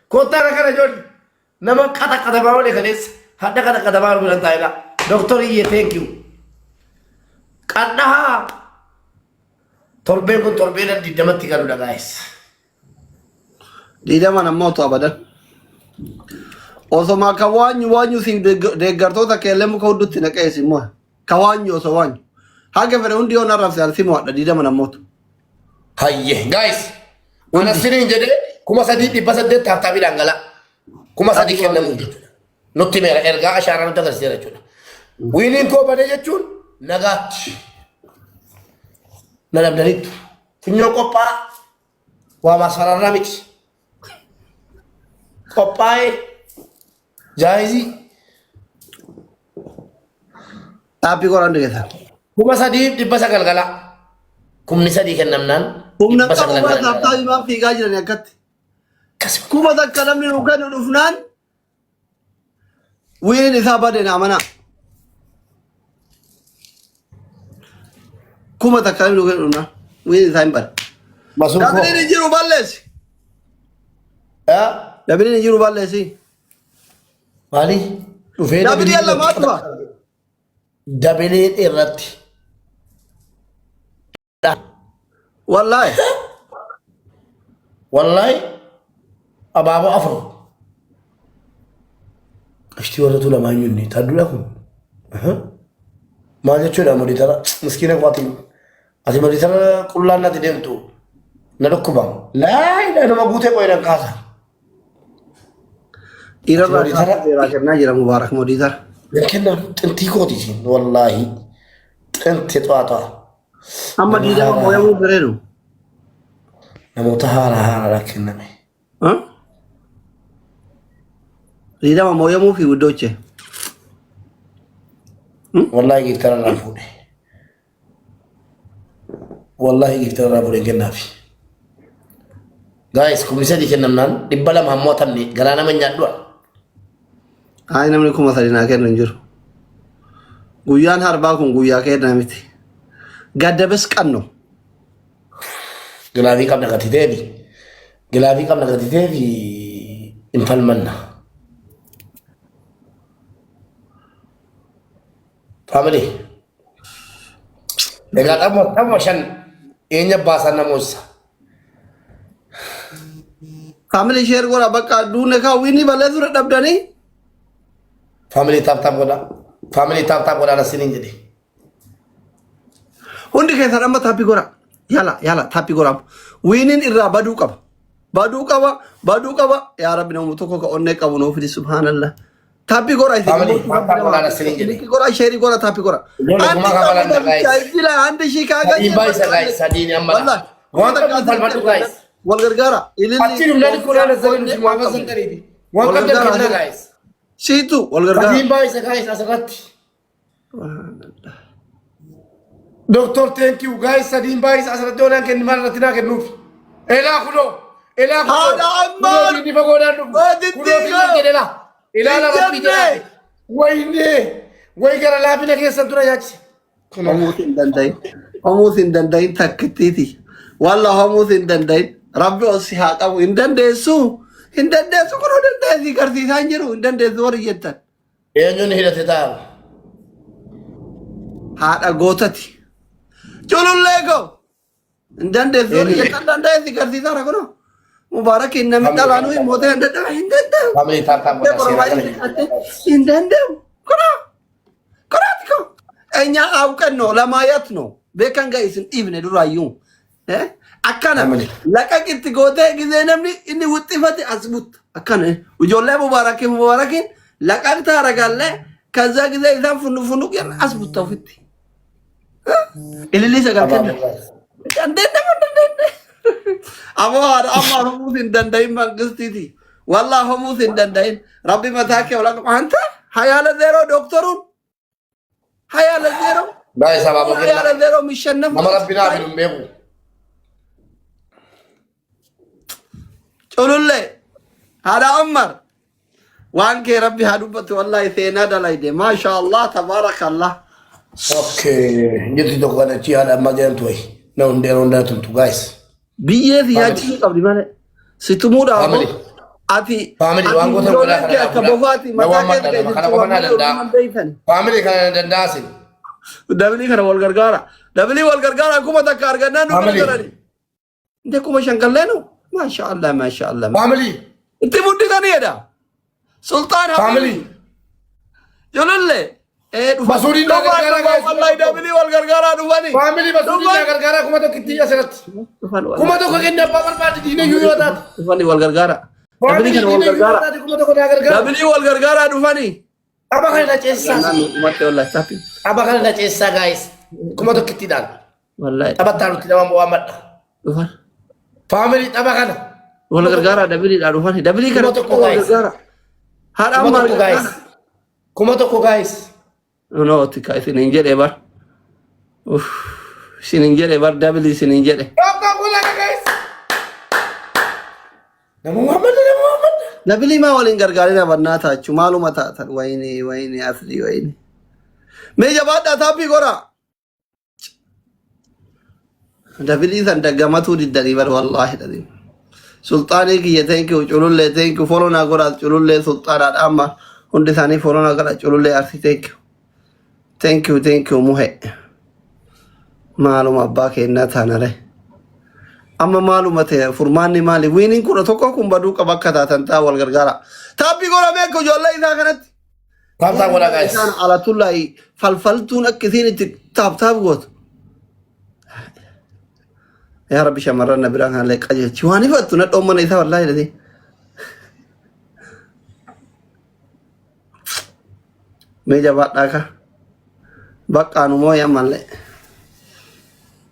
Kottaa irra kana ijoolli. Nama qaxaqatamaa oole kaleessa. Hadha qaxaqatamaa oole biran taa'edha. Doktor Iyyee thank you. Qadhahaa. Torbeen kun torbee digdamatti galudha guys. Diidaman ammoo otoo abadan. Osoma ka waanyu waanyu siif deeggartoota keellee muka huddutti naqee isin mo'a. Ka waanyu osoo waanyu. Haga fedhe hundi yoo narrabse an si mo'adha diidaman ammootu. Hayye guys. Ana siniin jedhee 3800 taaptaabiidhaan gala. 3000 kennamuuf jechuudha. Nutti meera ergaa ashaaraa nutti agarsiiseera jechuudha. Wiiliin koo badee jechuun nagaatti. Na dhabdaniittu. Funyoo qophaa waa masararraa miti. Qophaa'ee jaayizii Taappii qoraan dhiyeessan. 3900 gala. 3000 kennamnaan Humna dhibba qabu sagal bara gala. taaptaa maaf fiigaa jiran akkatti. Akkasuma. 1000 namni nu kennu dhufnaan wiiniin isaa bade na amanaa. 1000 namni nu kennu dhufnaan wiiniin isaa hin bade. Masuun koo. Dabiliin hin jiru balleessi. Ah, Dabiliin hin jiru balleessi. Maali? Dhufee Dabilii lamaa dhufa. Dabiliin irratti. Wallaahi. Wallaahi abaaboo afur. Qashtii warra lamaa eenyuun taaddudha kun. Maal jechuudha moditara miskiina qofaati. Ati moditara qullaan natti deemtu na dhukkuba. Laa ilaa nama guutee qoydan kaasa. Dhiirarraa Moditara. kaasee seeraa kennaa jira Mubaarak Moditara. Kennaan xintii kooti isiin wallaahi xinti xaaxaa. Amma diidama mooyamuu bareedu. Namoota haaraa haaraadhaa kenname. Diidama mooyamuu fi guddooche. Wallaahi giftara irraa fuudhe. Wallaahi giftara irraa fuudhe kennaafi. Guys, 3000 kennamnaan 200 hammoo atamne garaa nama nyaadhu. Ayi namni 3000 naa kennu hin jiru. Guyyaan harbaa kun guyyaa kennaa miti. Gaddabes qanno. Gilaavii qabna gati ta'eefi. Gilaavii qabna gati ta'eefi hin falmanna. Family. Egaa taphuma shan eenyu baasan namoota. Family share godha bakka duune kaa wiinii balleessuu dadhabdanii. Family tap tap godha. Family tap tap godha nasiniin jedhe. Hundi keessan amma taappii godha. Yala yala taappii godha. Wiiniin irraa baduu qaba. Baduu qaba. Baduu qaba. Yaa Rabbi nama tokko ka onnee qabu nuuf fidi subhaanallah. Taappii godha isin. Family tap tap godha nasiniin jedhe. Likki godha sheerii godha taappii godha. Ijoollee Andi kuma kafalan qabu guys. namicha andi shii kaagaa Sadiin baay'isa guys sadiin amma. Wallahi. Waan qabdu falmadhu guys. Wal gargaara. Ililli. Achi dhumnaan kuraan asirratti nuti waan qasan qariibi. Waan Wal qabdan gargaara. kennaa guys. Siitu wal gargaara. Sadiin baay'isa guys asirratti. Doctor thank you guys sadiin baay'isa asirratti olaan kennu maal irratti naa kennuuf. Elaa kunoo. Elaa kunoo. Haadha ammaan. Kunoo diinni fagoodhaan dhufu. Waaditti Kunoo koo. diinni jedhe laa. Ilaala Hin rabbii jenne. jedhaa. Waynee. Way gara laafina keessan tura yaachise. Kunoo. Homuus hin danda'in. Homuus hin danda'in takkittiiti. Walla homuus hin danda'in. Rabbi ol si haa qabu. Hin dandeessu. Hin dandeessu kunoo dandeessi garsiisaa hin jiru. Hin dandeessu warri jettan. Eenyuun hidhate taa'u? Haadha gootati. Culullee koo. Hin dandeessu warri Eenyu? jettan dandeessi garsiisaa kunoo. Mubaarak hin namni dhalaanuu hin mootee hin danda'u. Hin danda'u. Family tap tap godha seera kana jiru. Hin danda'u. Kunoo. Kunooti koo. እኛ አውቀን ነው ለማየት ነው beekan ga isin dhiifne duraayyuu akkana Family. laqaqitti gootee gisee namni inni wuxxifate as butta akkana ijoollee mubaarakiin mubaarakiin laqaqta aragalle ከዛ ጊዜ isaan funnu funnu jedhan as butta ofitti ililii sagal kenna dandeenne mun dandeenne ammoo haadha amma homuus hin danda'in mangistiiti wallah homuus hin danda'in rabbi mataa kee ola anta ሀያ ለዜሮ ዶክተሩን 20-0 Guys abaaboo ሀያ kennaa. ለዜሮ የሚሸነፍ Nama rabbi naa fidu hin beeku. Culullee haadha Ammar waan kee rabbi haa dubbatu wallahi seenaa dalayde maasha Allah tabaarakallah. Okay. Jirti tokko kan achi haadha ammaa jedhamtu wayi. Na hundee hundaa tumtu guys. Biyyee si nyaachisuu qabdi malee. Si tumuudhaaf Family. ati Family ati waan goota ijoolleen godhaa kee kana akka godhaa. bofaati Na mataa waan kee madda nama kana jirtu qofa waan naa malee danda'a. odumaan beeytani. Family kana na danda'a sin. Dabilii kana wal gargaara. Dabilii wal gargaara 1000 argannaan nu bira Family. galani. Inte 5000 kalleenu. Maasha Allah, maasha Allah. Family. Itti muddisanii jedha. Sultaan Family. Habibi. Jolollee. Ee dhufan. Masuudiin naa Dhufan gargaara dhufan guys. wallahi dabilii wal gargaaraa dhufani. Family masuudiin naa Dhufan. gargaara 1000tti asirratti. Dhufan 1000 kenne abbaa barbaade diina iyyuu yoo taate. Dhufani wal gargaara. Family Dabilii kana wal diina iyyuu yoo gargaara. taate 1000 naa gargaara. Dabilii wal gargaaraa dhufani. Tapha kana na ceesisaa. Gannaan dhumatti wallahi taphi. Tapha kana na ceesisaa guys. 1000ttiidhaan. Wallahi Taphattaa nuti nama waammadha. dhufan. Family tapha kana. Wal gargaaraa dabiliidhaa dhufani. Dabilii kana 1000 wal guys. gargaara. Haadha Kuma amma tokko guys. 1000 guys. No, tika isin hin jedhe bar. Uff, isin hin jedhe bar dabilii isin hin jedhe. Tokko kula guys. Nama waammadha nama waammadha. Dabilii maa waliin gargaarina bannaa taachu maaluma taatan wayini wayini asli wayini. Mee jabaadhaa taappii godhaa. Dabilii san daggamatuu diddanii bar wallaahi dhadhi. Sulxaanii kiyya thank you, culullee thank you, follow naa godhaa culullee sulxaanaadha amma hundi isaanii follow naa godhaa culullee arsii thank you. Thank you, thank you muhe. Maaluma abbaa kennaa taanare. Amma maaluma ta'e furmaanni maali? Winiin 11 kun baduu qaba akka taatan ta'a wal gargaara. Taappii godhamee akka ijoollee isaa kanatti. Tap tap godhaa guys. Isaan alatullaahi falfaltuun akka isiin itti tap tap gootu. Yaa Rabbi shamarran na biraa kanallee qajeelchi. Waan ifattu nadhoon mana isaa wallaahi dhadhee. Mee jabaadhaa ka. Baqqaanu moo yammallee.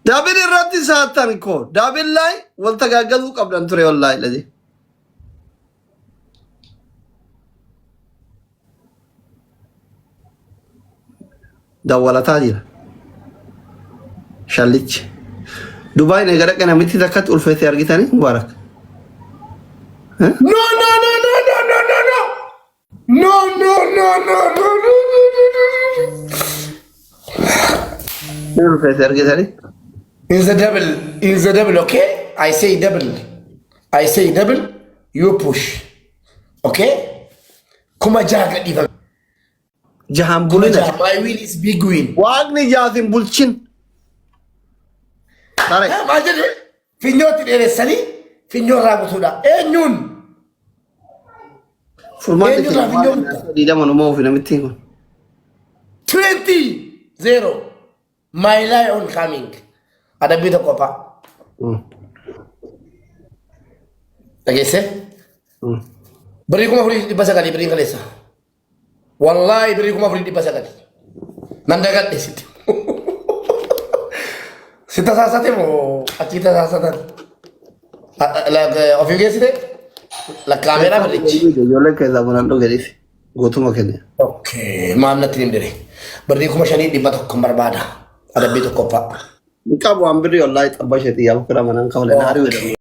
Double irratti saattan koo double laay wal tagaaggaluu qabdan ture wallaahi dhadhee. Dawwalataa jira. Shallichi. Dubaayin eega dhaqe namitti takkatti ulfeesse argitanii Mubaarak. No no no no no no no no. No no no no no no no no no. Ni ulfeesse argitanii? In the double, in the double, okay? I say double. I say double, you push. Okay? 6000 gadhiifame. Jahaan Kuma bulina. jaha. My win is big win. Waaqni jaasin bulchin. Tare. Maal jedhe? Finyootti dheeressanii finyoo irraa butuudha. Eenyuun? Furmaanni Eenyurraa finyoo butta? 20 numa ofi namittiin kun. 20 0. My lion coming. Adabbii tokkoffaa. Dhageessee? Birrii 4900 birriin kaleessa. Wallaahi birrii 4900. Nan dagadhe sitti. Si tasaasate moo achii tasaasatan? Ofii geessite? Lakkaameeraa birrichi. Ijoolleen keessaa bunaan dhuge dhiisi. Guutuma kenna. Okay, maal natti hin dire. Birrii 5100 barbaada. Adabbii tokkoffaa. Hin qabu waan birrii wallaahi xabba isheetii yaa bukira manaan kafalee na ari'uu jedhamu.